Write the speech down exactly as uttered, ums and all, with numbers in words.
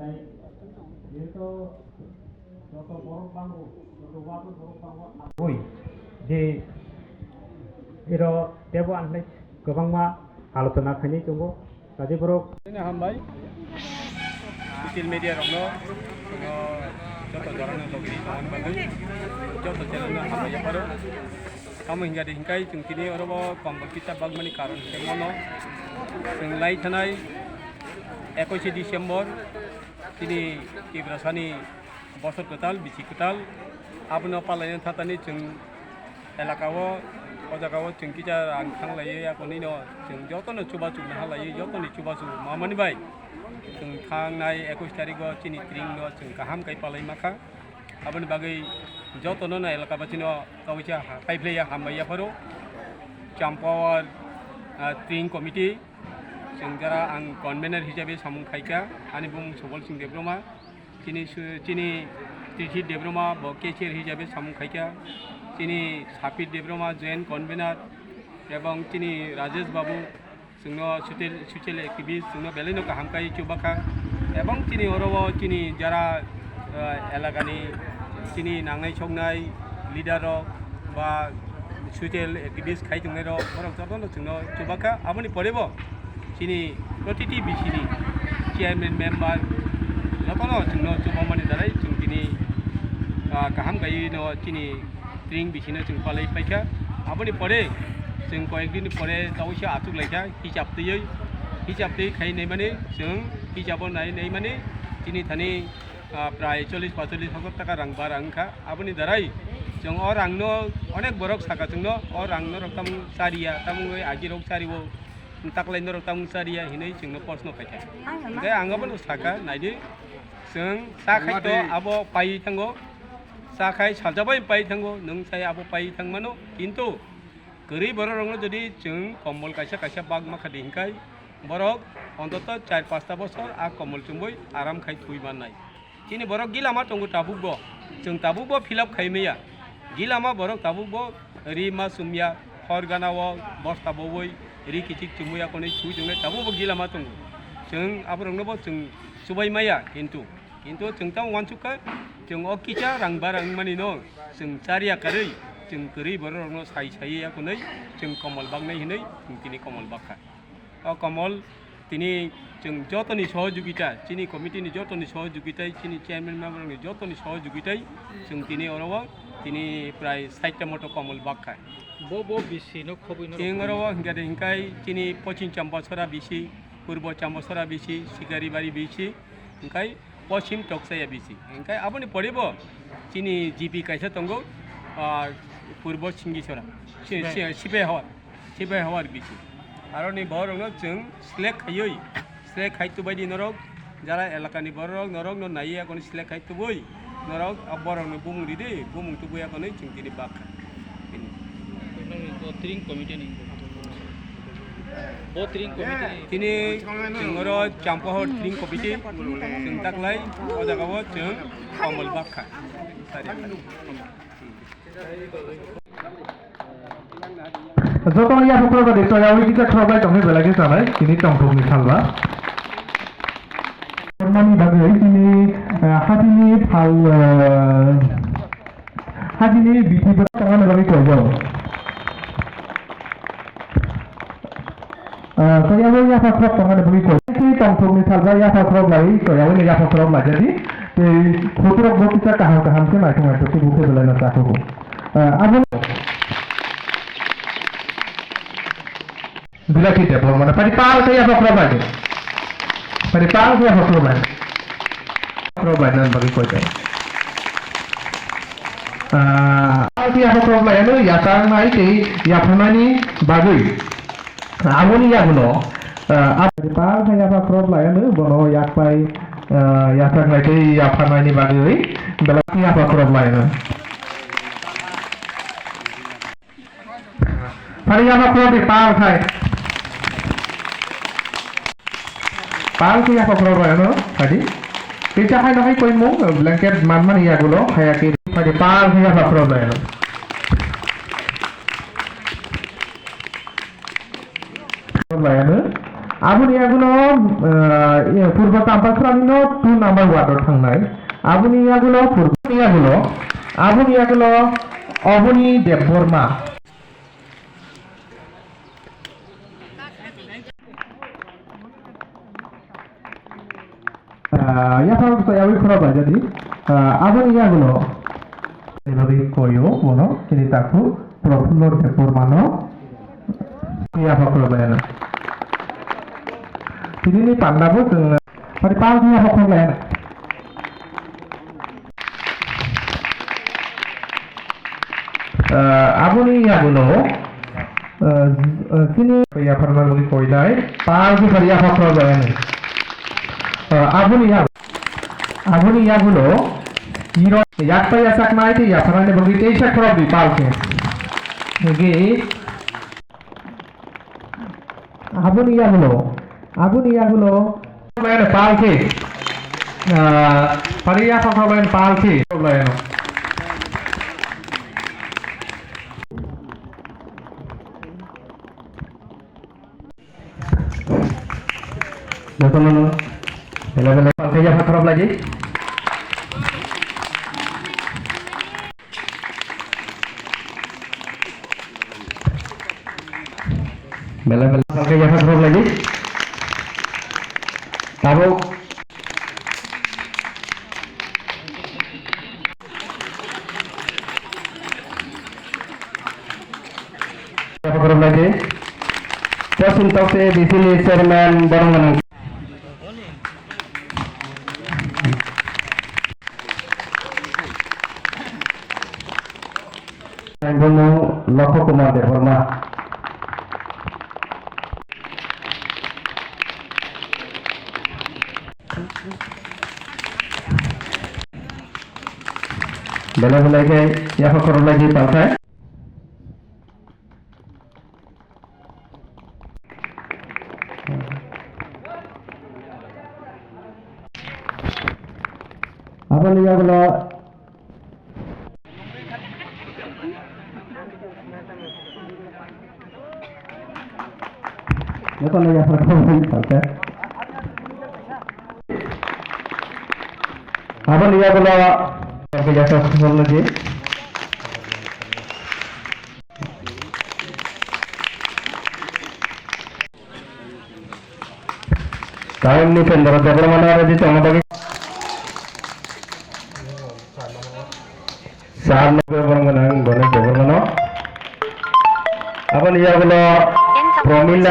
Oi, je ero tebo ang kwbangma alochona khainai tongo. Kaje borok. Ini hambai. Social media rokno, joto jorano logi tongmani bagwi, joto channel no hambai yapharo. Tamo hingkha de hingkai chwng tini oro bo kombol kisa bagmani karon hingke mono. Chwng lai thanai ekush December tini Tiprasani bosor kwtal, bisi kwtal, abono palaina thatani chwng elaka o, o jaga o chwng kisa rang thang laiwi akonino chwng jotono chubachu naha laiwi jotoni chubachu mamani bai chwng thangnai ekush tarikh o chini tring no chwng kaham kai palai makha. Aboni bagwi jotono no elaka bachino kaisa ha-, paiphlaiya hambai yapharo. Champawar, ah, Tring Committee, chwng jara ang convener hisabe samung khaikha, ani bumung Subol Singh Debbarma, chini su-, chini Tithi Debbarma bo cashier hisabe samung khaikha, chini Sapit Debbarma joint convener, ebong chini Rajesh Babu, chwngno social, social activist, chwngno belai no kaham kai chubakha. Ebong chini oro o chini jara, ah, elakani chini nangnai soknai leader rok ba social activist khai tongnai rok, borok jotono chwngno chubakha. Aboni pore bo chini protiti bisini chairman member jotono chwngno chubamani dalai chwng tini, ah, kaham kai no chini tring bisino chwng palai paikha. Aboni pore chwng koyek din ni pore tauisa achuk laikha hisab twiwi, hisab twi khai naimani chwng hisabo nai naimani chini thani, ah, prai chollish paichollish hazar taka rang bara wngkha. Aboni darai chwng o rangno onek borok saka chwngno o rangno rok tamung chariya, tamungwi agi rok chario, taklai norok tamung chariya hinwi chwngno proshno khaikha. Hingkhe ang abono saka naidi chwng cha khai to abo paiwi thango. Cha khai saljabai pai thango, nwng sai abo pai thang mano, kintu kwrwi borok rokno jodi chwng kombol kaisa kaisa bag ma khadi hinkai borok ontoto char pasta bosor a kombol chumui aram khai thui mannai. Chini borok gila ma tongo tabuk bo, chwng tabuk bo fill up khai maya. Gila ma borok tabuk bo ri ma sumya, hor gana o bosta bowoi ri kichik chumui akonwi thui tongnai tabuk bo gila ma tongo. Chwng aborokno bo chwng chubai maya, kintu Kintu chwng tamo uansukha, chwng o kisa rang bara wngmani no chwng chariya karwi, chwng kwrwi borok rokno sai sai ya kunui chwng komol baknai hinui chwng tini komol bakha. O komol tini chwng jotoni sohojogita, chini committee ni jotoni sohojogita, chini chairman member ni jotoni sohojogita chwng tini oro o tini prai sait ta moto komol bakha. Bo, bo bisi no khobwi no chwng rok oro o hingkha de hingkai chini Pochim Chambasora bisi, Purbo Chambasora bisi, Sikaribari bisi, hingkai Pochim Toksaya bisi. Hingkai aboni pore bo chini G P kaisa tongo, ah, Purbo Singisora, si-, Sipai. Si-, Sipai Hawar, Sipai Hawar bisi. Aroni borokno chwng select khaiwi, select khai tubai di norok, jara elakani borok norokno naiwi akhoni select khai tubui, norok a borokno bumung ridi, bumung tubui akhoni chwng tini bakha. Bo tring committee ni. Bo tring committee ni. Tini chwng oro Champahor tring committee chwng taklai, o jaga o chwng komol bakha. Joto ya bukhro ba de to ya wi kita khro bai tong ni belai ke sanai, tini tong thung ni salba. Kormani bagwi tini, eh, hatini phal, eh, Hajini bithi bo tongmani bagwi koijago. Ah, koijago yapha khorok tongmani bagwi koi. Tei tongthokni salsa yapha khorok lai, koijago ni yapha khorok lai jadi. Tei khuturok bo kisa kaham kaham khe naithok naithok khe bukhe belai no chakhugo. Ah, abo Bilati Debbarma, pari pal khe yapha khorok bai. Pari pal khe yapha khorok bai. Khorok bai nan bagwi koi khe. Ah, pal khe yapha khorok bai ano yachang nai tei yapha nani bagwi. Aboni yaguno, ah, pari pal khe yapha khorok bai ano bono yak pai, ah, yachang nai tei yapha nani bagwi. Bilati yapha khorok bai ano. Phari yapha khorok di pal khai. Pal khe yapha khorok bai ano, phadi. Tei ta hai no hai koi mung, blanket man man yagulo, hai ya khe. Phadi pal khe yapha khorok bai ano. Khorok bai ano. Aboni yagulo, eh, Purbo Tampasrani no two number ward o thangnai. Aboni yagulo Purbo, yagulo, aboni yagulo Oboni Debbarma. Ah, yaphang sa yawi khorok bai jadi. Ah, aboni yagulo. Ni bagwi koyo bono chini takhu Profullo Debbarmano yaphang khorok bai ano. Tini ni panda bo chwng pari pal yaphang khorok bai ano. Ah, aboni yagulo, ah, ah, chini yapharna bagwi koinai, pal buphar yapha khorok bai ani. Ah, aboni yag-, aboni yagulo, iro yakpa yachaknai tei yapharnani bagwi teisa khorok di pal khe. Hingke, Aboni yagulo, aboni yagulo. Pal khe. Ah, pari yaphang khorok bai pal khe. Jotono bela bela pal khe yaphang khorok bai di. Bela bela pal khe yaphang khorok bai di. Tabuk. Yaphang khorok bai di. Posin tokte B C ni chairman borong gwnang. Tangbono Lokho Kumar Debbarma. Belai belai khe yaphang khorok bai di pal khe. Aboni yagulo. Jotono yaphang khorok bai di pal khe. Aboni yagulo. Kaimni Pendra Debbarmano ready tongna bagwi. Sir no borong gwnang Ganesh Debbarmano. Aboni yagulo Promila.